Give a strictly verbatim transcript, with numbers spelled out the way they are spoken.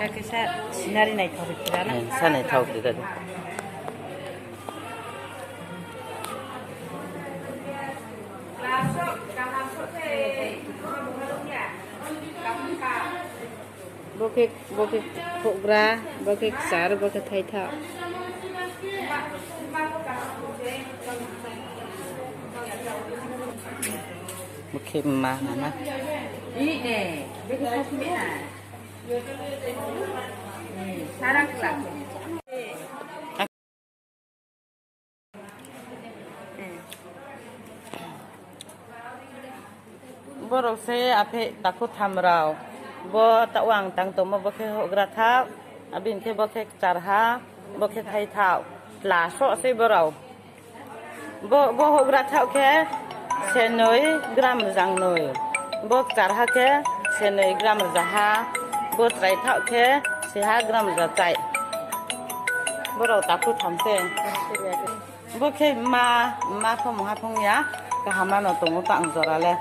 Kisa scenery naithao ri kira na. Eh, sa naithao ri kira. Bo khe, bo khe houhgra, bo khe kchar, bo khe thaithao. Bo khe ma nana. Borok se aphe takhu tham rao. Bo taoh ang tang tongmo, bo khe houhgra thaoh, abini khe bo khe kcharha, bo khe thaithaoh. Tla soh se borao. Bo, bo houhgra thaoh khe senoi gram rjang noi. Bo kcharha khe senoi gram rjaha. Bo chrai thaoh khe siha gram rja chai. Borao takhu tham se. Bo khe ma, ma pho mungha phung ya, kaham no tong ou tang jora le.